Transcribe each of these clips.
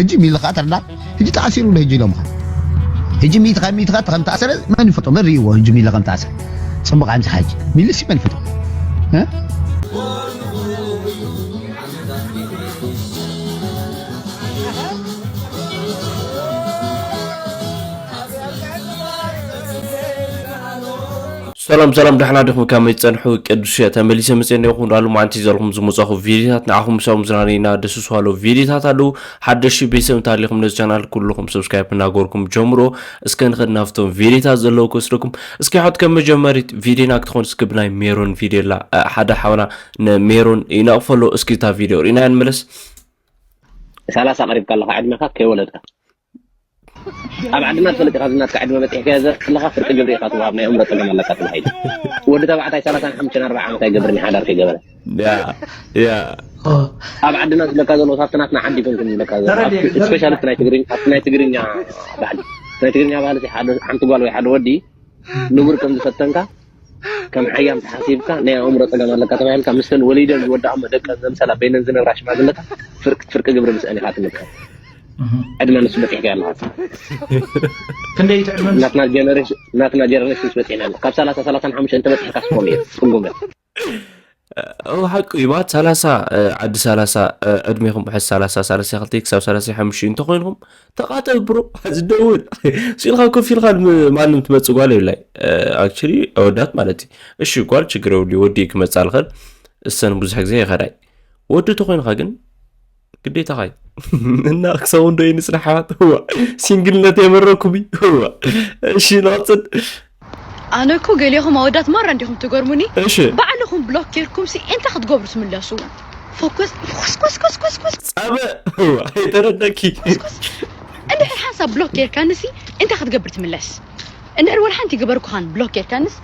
ሕጂ ሚሊ ከዓ ተረዳ። ሕጂ ተኣሲሩ ዶ ሕጂ ኢሎምኻ? ሕጂ ሚእቲ ካብ ሚእቲ ከዓ ከም ተኣሰረ መን ይፈቶ? መን ርእይዎ? ሕጂ ሚሊ ከም ተኣሰረ? ጽቡቕ፣ ኣምጽኻ ሕጂ። ሚሊ ሲ መን ይፈቶ? እ? ሰላም ሰላም፣ ደሕና ዲኹም? ከመይ ትጸንሑ? ቅዱስ እየ፣ ተመሊሰ መጽየ እንዲኹም። ዳሉ ማዓንቲ ዘለኹም ዝመጻኹ ቪዲዮታት ንዓኹም ምሳኹም ዝናነይና ደስስዋሎ ቪዲዮታት ኣለዉ። ሓደሽቲ ቤተሰብ እንተሃሊኹም ነዚ ቻናል ኩልኹም ሰብስክራይብ እናገርኩም ጀምሮ። እስከ ንኸድ ናብቶም ቪዲዮታት ዘለዉ ክወስደኩም። እስኪ ሓት ከም መጀመሪት ቪዲዮና ክትኾን እስኪ ብናይ ሜሮን ቪዲዮ ኣላ፣ እ፣ ሓደ ሓውና ንሜሮን ይነቕፈሎ። እስኪ እታ ቪዲዮ ርኢና ንመለስ። ሰላሳ ቀሪብካ ኣለኻ ዕድመኻ ከይወለድካ። ኣብ ዓድና ትፈልጥ ኢኻ፣ ዝናትካ ዕድመ በጺሕካዮ ዘለኻ ፍርቂ ግብሪ ኢኻ ትወሃብ፣ ናይ ኣእምሮ ጸገም ኣለካ ተባሂሉ። ወዲ ተባዕታይ ሰላሳን ሓሙሽተን ኣርባዓ ዓመት ኣይገብርን እዩ፣ ሓዳር ከይገበረ። ያ፣ ያ። ኣብ ዓድና ዝብለካ ዘሎ፣ ኣብቲ ናትና ዓዲ ይኹን ዝብለካ ዘሎ፣ ተረዲኤ፣ ኣብቲ ተረዲኤ። ስፔሻሊ ናይ ትግርኛ፣ ኣብቲ ናይ ትግርኛ ባህሊ፣ ናይ ትግርኛ ባህሊ፣ ሓደ፣ ሓንቲ ጓል ወይ ሓደ ወዲ ንቡር ከም ዝፈተንካ፣ ከም ሓያም ተሓሲብካ፣ ናይ ኣእምሮ ጸገም ኣለካ ተባሂልካ፣ ምስተን ወሊደን ዝወደኣሞ ደቀን ዘምሰላ በይነን ዝነብራ ሽማግለታት ፍርቂ፣ ፍርቂ ግብሪ ምስአን ኢኻ ትምከር። እህ። ዕድመ ንሱ በጺሕካ ኣለኻ። ክንደይ እቲ ዕድመ ንሱ? ናትና ጀነሬሽን፣ ናትና ጀነሬሽን ምስ በጺሕና ኣለና። ካብ ሰላሳ፣ ሰላሳን ሓሙሽተን እንተበጺሕካ ስፖም እየ፣ ጽጉም እየ። እው፣ ሓቁ እዩ። ባት ሰላሳ፣ እ፣ ዓዲ ሰላሳ፣ እ፣ ዕድሜኹም ውሕስ ሰላሳ፣ ሰላሳ ክልተ ክሳብ ሰላሳ ሓሙሽተ እንተኾይንኩም፣ ተቓተል ብሮ፣ ዝደውል። ስኢልካ ኮፍ ኢልካ ም-፣ ማንም ትመጽእ ጓል የብላይ። እ፣ ኣክቹሊ፣ ኣወዳት ማለት እዩ። እሺ፣ ጓል ችግር የብሉ፣ ወዲ ክመጽእ ኣልኸል፣ እሰን ብዙሕ ግዜ ይኸዳይ። ወዲ ተኾይንካ ግን፣ ግዴታኻ እዩ። እና ክሳብ እንዶ ይንጽናሕ ኣሕዋት፣ እዋ፣ ሲንግልነት የመረኩም እዩ፣ እዋ። እሺ፣ ንቐጽል። ኣነ እኮ ገሊኹም ኣወዳት ማራ እንዲኹም ትገርሙኒ። እሺ። ባዕልኹም ብሎክ ጌርኩም ሲ እንታይ ክትገብሩ ትምለሱ? ፎከስ፣ ፎከስ፣ ኮስ፣ ኮስ፣ ኮስ፣ ኮስ። ጸበ፣ እዋ፣ ኣይተረዳኪ። ኮስ፣ ኮስ። እንድሕር ሓንሳብ ብሎክ ጌርካኒ ሲ እንታይ ክትገብር ትምለስ? እንድሕር ወላ ሓንቲ ገበርኩኻን ብሎክ ጌርካንስ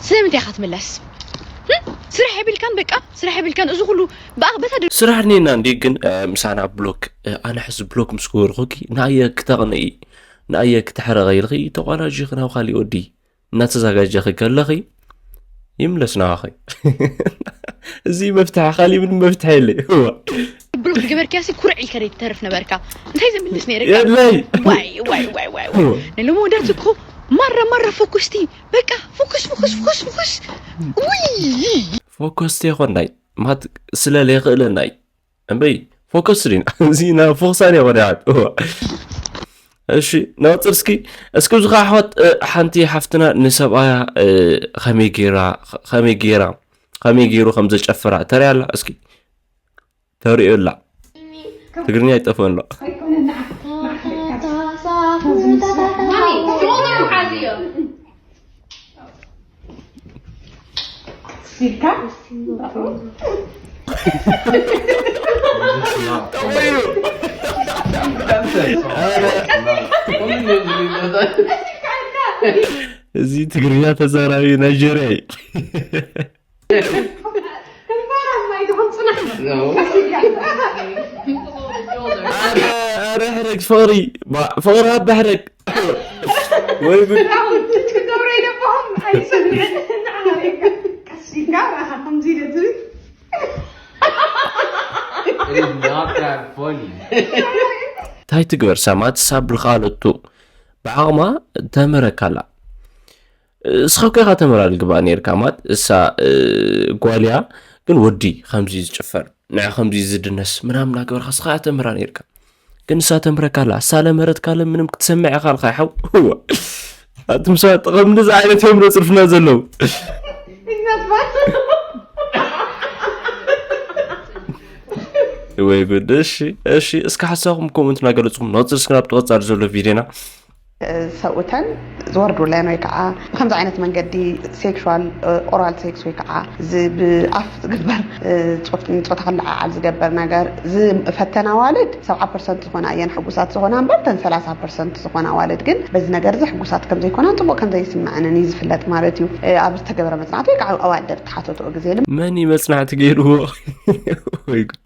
ስለምንታይ ኢኻ ትምለስ? ህም? ስራሕ የብልካን በቃ፣ ስራሕ የብልካን። እዚ ኩሉ ብኣ-፣ በታ ድ-፣ ስራሕ እኔና እንዲ ግን፣ እ፣ ምሳና ብሎክ፣ እ፣ ኣነ ሕዚ ብሎክ ምስ ገበርኩኪ ንኣየ ክተቕንኢ፣ ንኣየ ክተሕረቐ ኢልኺ ተቋናጂ ናብ ካሊእ ወዲ እናተዘጋጀኺ ከለኺ ይምለስ ናባኺ። እዚ መፍትሒ፣ ካሊእ ምንም መፍትሒ የለይ። እዋ። ብሎክ ዝገበርክያ ሲ ኩርዕ ኢልካ ዶ ትተርፍ ነበርካ? እንታይ ዘምልስ ነይርካ? የለይ። ዋይ፣ ዋይ፣ ዋይ፣ ዋይ፣ ዋይ። እዋ። ንሎሚ ወዳት እኮ ማራ፣ ማራ ፎኩስቲ። በቃ ፎኩስ፣ ፎኩስ፣ ፎኩስ፣ ፎኩስ። ውይ! ፎከስቲ ይኾን ናይ ማት ስለ ለይኽእለና እዩ። እምበይ ፎከስ ዲና። እዚ ና ፎክሳን ይኾን ያት። እዋ። እሺ፣ ነቕጽል እስኪ። እስኪ ብዙ ኸዓ ኣሕዋት፣ እ፣ ሓንቲ ሓፍትና ንሰብኣያ፣ እ፣ ኸመይ ጌራ፣ ኸመይ ጌራ፣ ኸመይ ጌሩ ከም ዘጨፍራ ተርእያ ኣላ። እስኪ ተርእዮ ኣላ። ትግርኛ ይጠፍኦ ኣሎ። እዚ ትግርኛ ተዛራቢ ናይጀርያ እዩ። ኣረ፣ ኣረ ሕረግ ፍቕሪ፣ ባ-፣ ፍቕሪ ኣባ ሕረግ። ወይ ጉድ። It is not that funny. እንታይ ትግበር ሳማት ሳብ ልኻለቱ ብዓቕማ ተመረካላ። እስኻ እኮ ኢኻ ተመራ ልግባእ ነይርካ፣ ማለት እሳ፣ እ፣ ጓልያ ግን ወዲ ከምዚ ዝጭፈር፣ ንዓ ከምዚ ዝድነስ ምናምን እናገበርካ እስኻ ኢኻ ተመራ ነይርካ። ግን እሳ ተምረካ ኣላ፣ እሳ ለመረትካ ለ ምንም ክትሰምዕ ኢኻ ኣልካ ይሓው። እዋ። ኣቱም ሰባት ጠቐም እንደዚ ዓይነት እዮም ነጽርፍና ዘለዉ። ወይ ጉድ። እሺ፣ እሺ፣ እስከ ሓሳብኩም ኮመንት እናገለጽኩም ነቕጽል እስከ ናብ ተቐጻሊ ዘሎ ቪድዮና። ሰብኡተን ዝወርዱለን ወይ ከዓ ብከምዚ ዓይነት መንገዲ ሴክሹዋል፣ ኦራል ሴክስ ወይ ከዓ እዚ ብኣፍ ዝግበር፣ እ፣ ጾት-፣ ንጾታ ክለዓዓል ዝገበር ነገር ዝፈተና ኣዋልድ ሰብዓ ፐርሰንት ዝኾና እየን ሕጉሳት ዝኾና እምበር፣ እተን ሰላሳ ፐርሰንት ዝኾና ኣዋልድ ግን በዚ ነገር እዚ ሕጉሳት ከም ዘይኮናን ጽቡቕ ከም ዘይስምዐንን እዩ ዝፍለጥ ማለት እዩ። እ፣ ኣብ ዝተገበረ መጽናዕቲ ወይ ከዓ ኣዋልድ ኣብ እተሓተትኦ ግዜ ል- መን እዩ መጽናዕቲ ገይርዎ? ወይ ጉድ።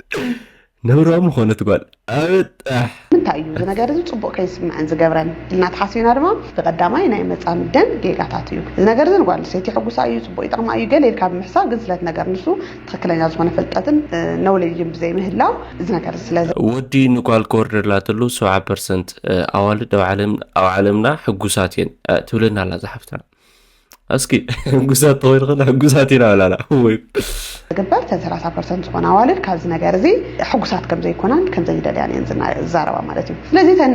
ነብራዊ ምኾነት ጓል። ኣበጣሕ። ምንታ እዩ እዚ ነገር እዚ ጽቡቕ ከይስምዐን ዝገብረን ኢልና ተሓሲብና ድማ ብቐዳማይ ናይ መጻምደን ጌጋታት እዩ። እዚ ነገር እዚ ንጓል ኣንስተይቲ ሕጉሳ እዩ፣ ጽቡቕ ይጠቕማ እዩ ገለ ኢልካ ብምሕሳብ ግን ስለቲ ነገር ንሱ ትኽክለኛ ዝኾነ ፍልጠትን ነውሌጅን ብዘይምህላው እዚ ነገር እዚ ስለ ወዲ ንጓል ክወርደላትሉ ሰብዓ ፐርሰንት ኣዋልድ ኣብ ዓለምና ሕጉሳት እየን ትብለና ኣላ ዝሓፍትና። እስኪ ሕጉሳት ተኾይኑ ከላ ሕጉሳት ኢና ኣላና ወይ ዝግበር ተን ሰላሳ ፐርሰንት ዝኾነ ኣዋልድ ካብዚ ነገር እዚ ሕጉሳት ከም ዘይኮናን ከም ዘይደልያን እየን ዝዛረባ ማለት እዩ። ስለዚ ተን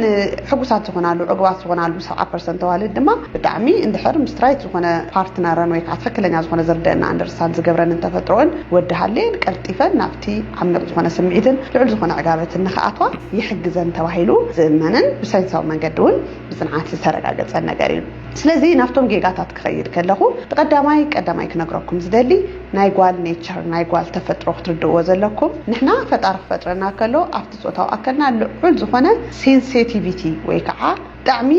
ሕጉሳት ዝኾናሉ ዕጉባት ዝኾናሉ ሰብዓ ፐርሰንት ኣዋልድ ድማ ብጣዕሚ እንድሕር ምስ ራይት ዝኾነ ፓርትነረን ወይ ከዓ ትክክለኛ ዝኾነ ዝርደአና ኣንደርስታንድ ዝገብረን እንተፈጥረኦን ወዲ ሃልየን ቀልጢፈን ናብቲ ዓሚቕ ዝኾነ ስምዒትን ልዑል ዝኾነ ዕጋበትን ንክኣትዋ ይሕግዘን ተባሂሉ ዝእመንን ብሳይንሳዊ መንገዲ እውን ብፅንዓት ዝተረጋገፀን ነገር እዩ። ስለዚ ናብቶም ጌጋታት ክኸይድ ከለኹ ብቐዳማይ ቀዳማይ ክነግረኩም ዝደሊ ናይ ጓል ኔቸር ናይ ጓል ተፈጥሮ ክትርድእዎ ዘለኩም ንሕና ፈጣሪ ክፈጥረና ከሎ ኣብቲ ፆታዊ ኣከልና ልዑል ዝኾነ ሴንሲቲቪቲ ወይ ከዓ ብጣዕሚ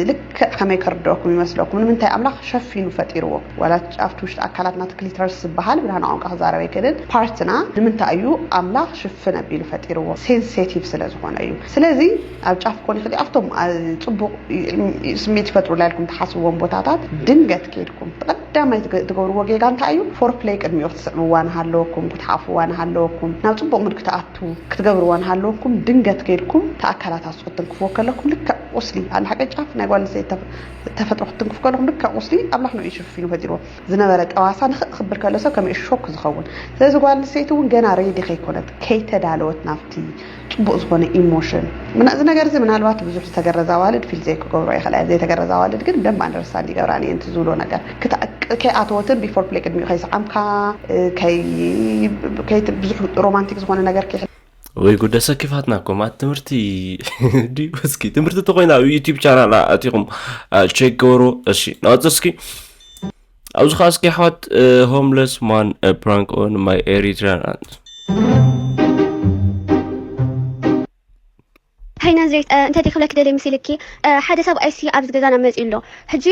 ልክዕ ከመይ ከርድኦኩም ይመስለኩም ንምንታይ ኣምላኽ ሸፊኑ ፈጢርዎ ዋላ ኣብቲ ውሽጢ ኣካላትና ክሊተረስ ዝበሃል ብናና ቋንቋ ክዛረብ ኣይክእልን ፓርትና ንምንታይ እዩ ኣምላኽ ሽፍን ኣቢሉ ፈጢርዎ ሴንሲቲቭ ስለ ዝኾነ እዩ ስለዚ ኣብ ጫፍ ኮን ይኽእል ኣብቶም ጽቡቕ ስሜት ይፈጥሩላ ኢልኩም ትሓስብዎም ቦታታት ድንገት ከይድኩም ብቐዳማይ ትገብርዎ ጌጋ እንታይ እዩ ፎርፕለይ ቅድሚኡ ክትስዕምዋ ንሃለወኩም ክትሓፍዋ ንሃለወኩም ናብ ጽቡቕ ምድ ክትኣቱ ክትገብርዋ ንሃለወኩም ድንገት ከይድኩም ተኣካላት ኣስቆ ትንክፍዎ ከለኩም ልክዕ ቁስሊ ኣንድ ሓቂ ጫፍ ናይ ጓል ኣንስተይቲ ተፈጥሮ ክትንክፉ ከለኩም ልክዕ ቁስሊ ኣምላኽ ንኡ ይሽፍፊኑ ፈጢርዎ ዝነበረ ጠባሳ ንኽእ ክብል ከሎ ሰብ ከመይ ሾክ ዝኸውን ስለዚ ጓል ኣንስተይቲ እውን ገና ሬዲ ከይኮነት ከይተዳለወት ናብቲ ፅቡቅ ዝኾነ ኢሞሽን ምና እዚ ነገር እዚ ምናልባት ብዙሕ ዝተገረዛ ኣዋልድ ፊል ዘይክገብሮ ይኽእላ እየን ዘይተገረዛ ኣዋልድ ግን ብደንብ ኣንደርስታንድ ይገብራን እየን እቲ ዝብሎ ነገር ክትኣቅ- ከይኣተወትን ቢፎር ፕሌይ ቅድሚኡ ከይሰዓምካ ከይ- ከይት- ብዙሕ ሮማንቲክ ዝኾነ ነገር ከይሕ- ወይ ጉድ ኣሰኪፋትና እኮ ማት ትምህርቲ ድዩ እስኪ ትምህርቲ ተኮይና ኣብ ዩቲብ ቻናል ኣቲኹም ቼክ ገበሩ እሺ ናወፅር እስኪ ኣብዚ ከዓ እስኪ ኣሕዋት homeless man prank on my Eritrean aunt ሃይ ናዝሬት እንተ ክብለኪ ደልየ ምስ ኢልኪ ሓደ ሰብኣይ ሲ ኣብዚ ገዛና መፂኡ ኣሎ ሕጂ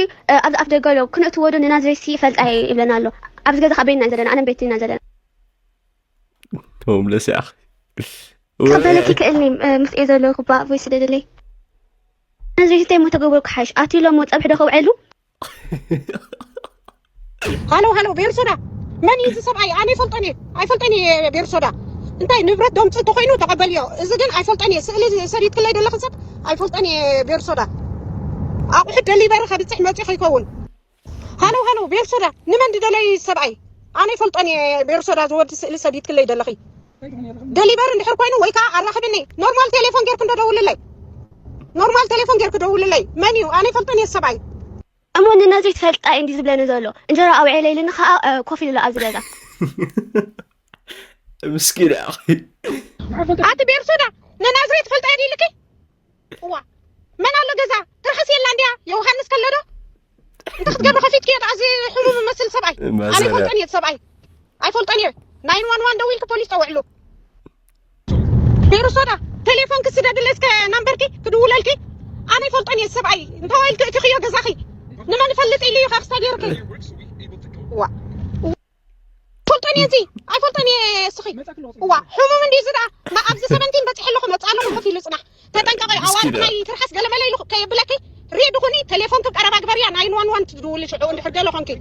ኣብዚ ኣፍ ደገ ኣሎ ክነእትዎ ዶ ንናዝሬት ሲ ይፈልጣ እየ ይብለና ኣሎ ኣብዚ ገዛ ከበይና ዘለና ኣነን ቤት ኢና ዘለና ሆምለስ ያኺ ክቕበለኪ ክእልኒ ምስ እየ ዘለኹ ባ ቮይስ ደደለይ ናዝሬት እንታይ ሞ ተገብረኩ ሓይሽ ኣትዩ ሎሞ ፀብሒ ዶ ከውዐሉ ሃሎ ሃሎ ቤርሶዳ መን እዩ እዚ ሰብኣይ ኣነ ይፈልጦን እየ ኣይፈልጦን እየ ቤርሶዳ እንታይ ንብረት ዶምፂ እንተኮይኑ ተቐበልዮ እዚ ግን ኣይፈልጦን እየ ስእሊ ሰዲድክለይ ዘለኽን ሰብ ኣይፈልጦን እየ ቤርሶዳ ኣቑሑት ደሊቨሪ ከብፅሕ መፂ ከይከውን ሃሎ ሃሎ ቤርሶዳ ንመን ድደለይ ሰብኣይ ኣነ ይፈልጦን እየ ቤርሶዳ ዝወዲ ስእሊ ሰዲድክለይ ዘለኺ ደሊቨሪ እንድሕር ኮይኑ ወይ ከዓ ኣራኽብኒ ኖርማል ቴሌፎን ጌርክ እንዶ ደውልለይ ኖርማል ቴሌፎን ጌርክ ደውልለይ መን እዩ ኣነ ይፈልጦን እየ ሰብኣይ እሞ ንነዚ ትፈልጣ እንዲ ዝብለኒ ዘሎ እንጀራ ኣውዒለ ኢልኒ ከዓ ኮፍ ኢሉ ኣብዚ ገዛ ምስኪን ኣኺ ኣቲ ቤርሶዳ ንናዝሬት ትፈልጣ እየ ኢልኪ እዋ መን ኣሎ ገዛ ትርሓስ የላ እንድያ ዮሃንስ ከለዶ እንተ ክትገብሪ ከፊትክዮ ኣዚ ሕሙም መስል ሰብኣይ ኣነ ይፈልጠን እየ ሰብኣይ ኣይፈልጠን እየ ናይን ዋን ዋን ደዊልኪ ፖሊስ ፀውዕሉ ቤሩሶዳ ቴሌፎን ክስደድለ እስከ ናምበርኪ ክድውለልኪ ኣነ ይፈልጠን እየ ሰብኣይ እንተዋይል ትእትኽዮ ገዛኺ ንመን ይፈልጥ ኢሉ እዩ ካክስታ ገይርኪ ዋ ፈልጠን እየ እዚ ኣይፈልጠን እየ እስኺ ዋ ሕሙም እንዲ እዚ ደኣ ኣብዚ ሰቨንቲን በፂሐ ኣለኹ መፅእ ኣለኹ ከፊሉ ፅናሕ ተጠንቀቂ ኣዋርድ ናይ ትርሓስ ገለመለ ኢሉ ከየብለኪ ሪድ ኩኒ ቴሌፎን ክብ ቀረባ ግበርያ ናይን ዋን ዋን ትድውል ሽዑ እንድሕር ገለ ኮንኪ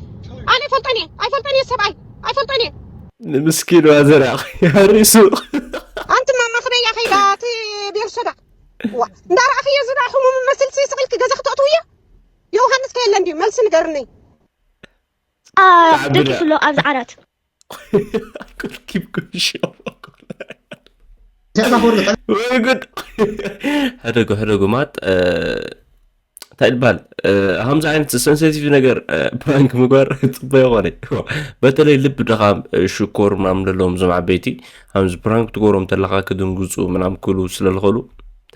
ኣነ ይፈልጠን እየ ኣይፈልጠን እየ ሰብኣይ ኣይፈልጠን እየ ንምስኪን ዋዘር ኣኺ ሃሪሱ ኣንቲ ማማ ክበያ ከይዳ እቲ ቤርሶዳ ዋ እንዳረኣኽዮ ዝዳ ሕሙም መስልሲ ስቕልኪ ገዛ ክተእትውዮ ዮሃንስ ከየለ እንድዩ መልሲ ንገርኒ ደቂሱ ኣሎ ኣብዚ ዓራት ወይ ጉድ ሕደጉ ሕደጉ ማት እንታይ ይባል ከምዚ ዓይነት ሰንሴቲቭ ነገር ፕራንክ ምግባር ፅበ ይኮነ በተለይ ልብ ድኻም ሽኮር ምናምን ዘለዎም ዞም ዓበይቲ ከምዚ ፕራንክ ትገብሮም ተለካ ክድንግፁ ምናም ክሉ ስለዝኸሉ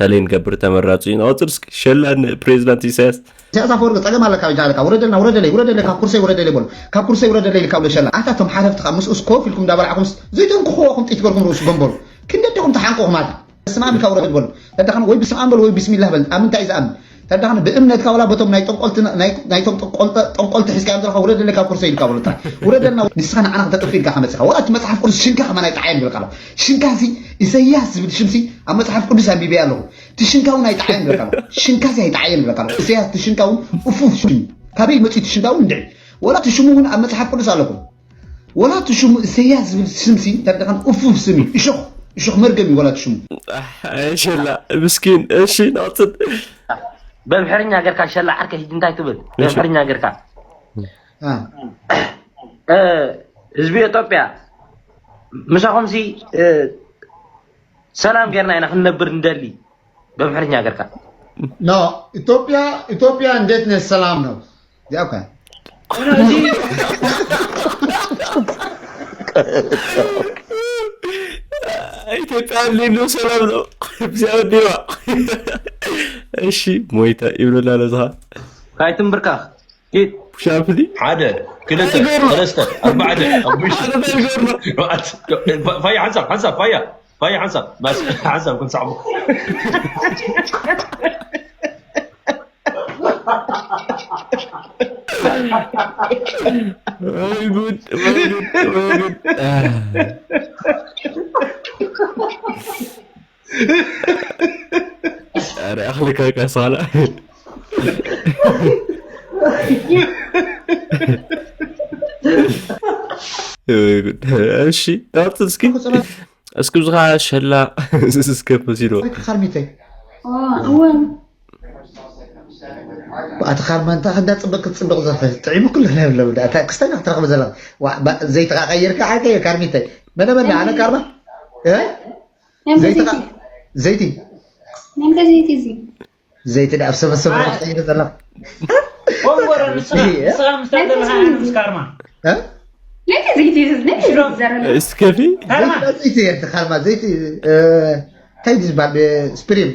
ተለይ ንገብር ተመራፂ እዩ ንቐፅል እስኪ ሸላ ንፕሬዚዳንት ኢሳያስ ኢሳያስ ኣፈወርቂ ፀገም ኣለካ በጃ ኣለካ ውረደልና ውረደለይ ውረደለይ ካብ ኩርሰይ ውረደለይ በሉ ካብ ኩርሰይ ውረደለይ ኢልካ ብሎ ሸላ ኣታ እቶም ሓለፍትኻ ምስኡስ ኮፍ ኢልኩም እንዳበላዕኩምስ ዘይተንክኽዎ ኹም ጥይት ገልኩም ርእሱ ገንበሩ ክንደደኹም ተሓንቅኹም ኣታ ብስመ ኣብ ኢልካ ውረድ በሉ ተዳኸም ወይ ብስመ ኣብ በል ወይ ቢስሚላህ በል ኣብ ምንታይ እዩ ዝኣምን ተዳኸነ ብእምነትካ ዋላ በቶም ናይ ጠንቆልቲ ናይ ናይቶም ጠንቆልቲ ጠንቆልቲ ሒዝካ ዘለካ ውረደለካ ኩርሰ ኢልካ በሎ ጥራይ። ውረደልና ንስኻ ንዓና ክተጥፍ ኢልካ ከመጽኻ ዋላ እቲ መጽሓፍ ቅዱስ ሽንካ ከማን ኣይጠዓየን ይብለካ ኣሎ። ሽንካሲ ኢሰያስ ዝብል ሽምሲ ኣብ መጽሓፍ ቅዱስ ኣንቢበያ ኣለኹ። እቲ ሽንካ እውን ኣይጠዓየን ይብለካ ኣሎ። ሽንካሲ ኣይጠዓየን ይብለካ ኣሎ። ኢሰያስ እቲ ሽንካ እውን እፉፍ ሽም ካበይ መጽኡ እቲ ሽንካ እውን እንድዒ ዋላ እቲ ሽሙ እውን ኣብ መጽሓፍ ቅዱስ ኣለኩም። ወላ እቲ ሽሙ እሰያስ ዝብል ስምሲ ተደኻን እፉፍ ስም እዩ። እሾኽ እሾኽ መርገም እዩ ወላ እቲ ሽሙ። ሸላ ምስኪን። እሺ ናፅን በምሕርኛ ገርካ ሸላ ዓርከ ሕጂ እንታይ ትብል? በምሕርኛ ገርካ አ፣ እ፣ ህዝቢ ኢትዮጵያ ምሳኹምሲ እ፣ ሰላም ጌርና ኢና ክንነብር እንደሊ። በምሕርኛ ገርካ ኖ ኢትዮጵያ ኢትዮጵያ እንዴት ነህ ሰላም ነው ያው ከ ኢትዮጵያ እንዴት ነው? ሰላም ነው። እግዚአብሔር ዲባ። እሺ ሞይተ ይብሉና ነዝኻ ካይትንብርካኽ ኪድ ሻፍሊ ሓደ ክልተ ሰለስተ ኣርባዕተ ሓሙሽተ ሸውዓተ ፋያ ሓንሳብ ሓንሳብ ፋያ ፋያ ሓንሳብ ማስ ሓንሳብ ክንሰዕቦ ወይ ጉድ ወይ ጉድ ወይ ጉድ። ኧረ ኣኽልካ ካሳላ ወይ ጉድ። እሺ ናውፅን እስኪ እስኪ ብዙኻ ሸላ እስከ መሲሉ ካርሚተይ ኣቲ ካርማ እንታይ ክንዳ ፅብቅ ክትፅብቅ ዘኽእል ጥዒሙ ኩሉ ናይ ብለው ዳ እታ ክስተኛ ክትረኽብ ዘለ ዘይትኻ ቀይርካ ሓቀ ካርሚተይ መነ መነ ኣነ ካርማ እ? ነምበ ዘይትኻ ዘይቲ ዘይቲ ነምበ ዘይቲ እዚ ዘይቲ ዳ ኣብ ሰበሰብ ቀይር ዘለ ወንበረ ንስኻ ንስኻ ምስ ዘለኻ ኣነ ምስ ካርማ እ? ነቲ ዘይቲ እዚ ነቲ ዘይቲ ዘረለ እስከፊ ካርማ ዘይቲ የርት ካርማ ዘይቲ እ፣ እንታይ እዩ ዝበሃል ስፕሪም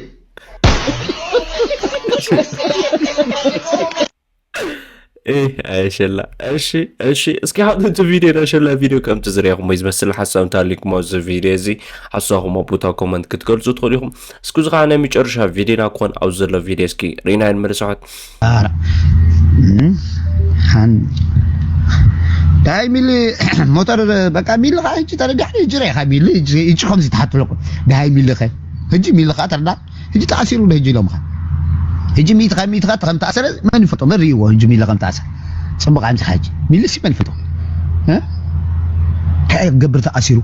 እህ ኣይ ሸላ እሺ እሺ እስኪ ሓደ እቲ ቪድዮ ናይ ሸላ ቪድዮ ከምቲ ዝረኹም ወይ ዝመስል ሓሳብ እንተሃሊኩም ኣብዚ ቪድዮ እዚ ሓሳኹም ኣብ ቦታ ኮመንት ክትገልፁ ትኽእሉ ኢኹም እስኪ እዚ ከዓ ናይ መጨረሻ ቪድዮና ክኾን ኣብ ዘሎ ቪድዮ እስኪ ርኢና ንመለስ ኣሕዋት ሓን ዳይ ሚሊ ሞተር በቃ ሚሊ ከዓ ሕጂ ተረዲሕኒ ሕጂ ርኢኻ ሚሊ ሕጂ ከምዚ ትሓትለኩም ዳይ ሚሊ ኸ ሕጂ ሚሊ ከዓ ተረዳ ሕጂ ተኣሲሩ ዶ ሕጂ ኢሎምኻ ሕጂ ሚእቲ ካብ ሚእቲ ከዓ ከም ተኣሰረ መን ይፈጦ መን ርእይዎ ሕጂ ሚሊ ከም ተኣሰረ ፅቡቅ ኣምፂኻ ሕጂ ሚሊ ሲ መን ይፈጦ እ? እንታይ ክገብር ተኣሲሩ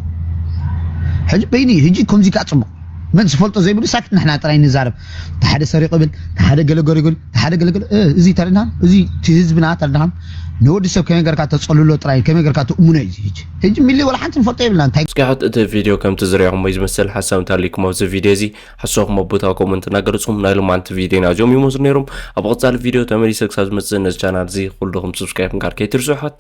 ሕጂ በይኒ ሕጂ ከምዚ ከዓ ፅቡቅ መን ዝፈልጦ ዘይብሉ ሳክት ንሕና ጥራይ ንዛረብ ተሓደ ሰሪቁ ብል ተሓደ ገለገሪጉ ተሓደ ገለገለ እዚ ተረድሃን እዚ እቲ ህዝብና ተረድሃን ንወዲ ሰብ ከመይ ገርካ ተፀልሎ ጥራይ ከመይ ገርካ ትእምኖ እዩ ሕጂ ሕጂ ሚሊ ወላ ሓንቲ ንፈልጦ የብልና እንታይ እስኪ ሕት እቲ ቪድዮ ከምቲ ዝረኹም ወይ ዝመስል ሓሳብ እንተሃሊኩም ኣብዚ ቪድዮ እዚ ሓሳብኩም ኣብ ቦታ ኮመንት እናገለፅኩም ናይ ሎማንቲ ቪድዮና እዚኦም ይመስሉ ነይሮም ኣብ ቀፃሊ ቪድዮ ተመሊሰ ክሳብ ዝመፅእ ነዚ ቻናል እዚ ኩልኹም ስብስክራይብ ምግባር ከይትርስሑ ኣሕዋት